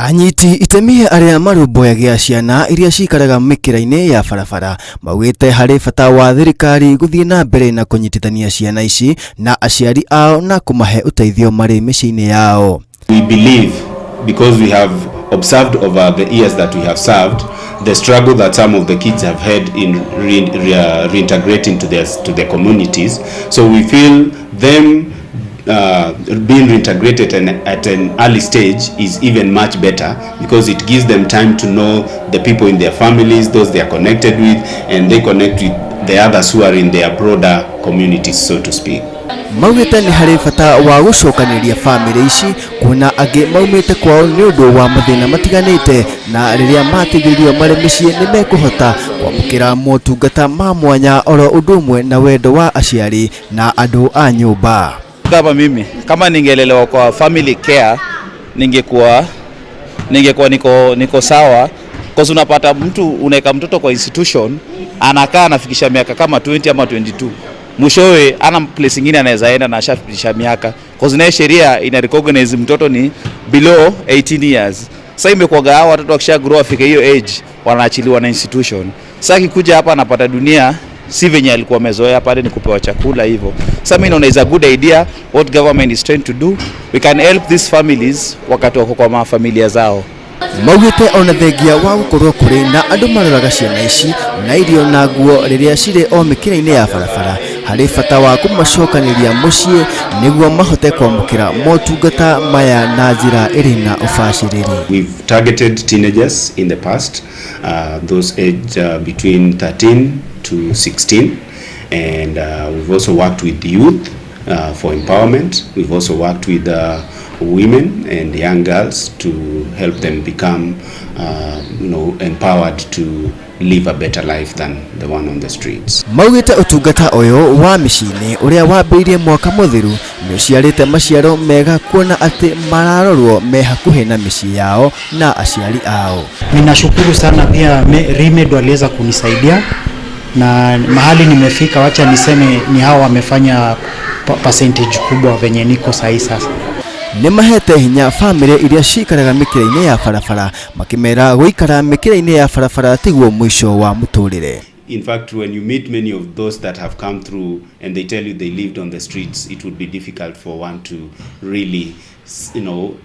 Anyiti itemi arĩa marũmbũyagia ciana iria cikaraga mĩkĩra-inĩ ya barabara maugĩte harĩ bata wa thirikari gũthiĩ na mbere na kũnyitithania ciana ici na aciari ao na kũmahe ũteithio marĩ mĩciĩ-inĩ yao. We believe, because we have observed over the years that we have served, the struggle that some of the kids have had in reintegrating to their communities. So we feel them being reintegrated at an early stage is even much better, because it gives them time to know the people in their families, those they are connected with, and they connect with the others who are in their broader communities, so to speak. Maugĩte nĩ harĩ bata wa gũcokanĩrĩria bamĩrĩ ici kuona angĩ maumĩte kwao nĩ ũndũ wa mathĩna matiganĩte, na rĩrĩa mateithĩrĩrio marĩ mĩciĩ nĩ mekũhota kwamũkĩra motungata ma mwanya oro ũndũ ũmwe na wendo wa aciari na andũ a nyũmba. Kama mimi, kama ningelelewa kwa family care, ningekuwa niko sawa, cause unapata mtu unaweka mtoto kwa institution, anakaa anafikisha miaka kama 20 ama 22, mwishowe ana place ingine anaweza enda na ashafikisha miaka, cause naye sheria ina recognize mtoto ni below 18 years. Sasa imekuwa hao watoto wakisha grow afike hiyo age wanaachiliwa na institution. Sasa akikuja hapa anapata dunia si venye alikuwa amezoea pale, ni kupewa chakula hivyo. Sasa mimi naona is a good idea what government is trying to do. We can help these families wakati wako kwa mafamilia zao. Maugĩte ona thengia wa gũkorwo kũrĩ na andũ maroraga ciana ici na irio na nguo rĩrĩa cirĩ o mĩkĩra-inĩ ya barabara, harĩ bata wa kũmacokanĩria mũciĩ nĩguo mahote kwamũkĩra motungata maya na njĩra ĩrĩ na ũbacĩrĩri. We've targeted teenagers in the past, those aged between 13 to 16, and we've also worked with youth for empowerment. We've also worked with women and young girls to help them become empowered to live a better life than the one on the streets. Maugĩte ũtungata ũyũ wa mĩciĩ-inĩ ũrĩa wambĩrĩirie mwaka mũthiru nĩ ũciarĩte maciaro mega, kuona atĩ mararorwo me hakuhĩ na mĩciĩ yao na aciari ao. Ninashukuru sana pia Rimed waliweza kunisaidia na mahali nimefika, wacha niseme ni hao wamefanya percentage kubwa venye niko sahi sasa. Nĩ mahete hinya bamĩrĩ iria cikaraga mĩkĩra-inĩ ya barabara, makĩmera gũikara mĩkĩra-inĩ ya barabara tiguo mũico wa mũtũrĩre. In fact, when you meet many of those that have come through and they tell you they lived on the streets, it would be difficult for one to really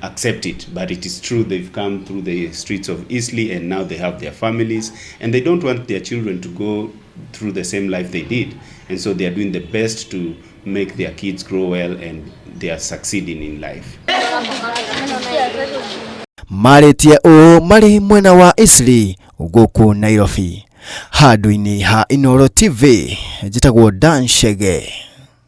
accept it. But it is true, they've come through the streets of Eastleigh and now they have their families and they don't want their children to go through the same life they did. And so they are doing the best to make their kids grow well, and they are succeeding in life. Marĩtie ũũ marĩ mwena wa Eastleigh gũkũ Nairobi. Handũ-inĩ ha Inooro TV, njĩtagwo Dan Chege.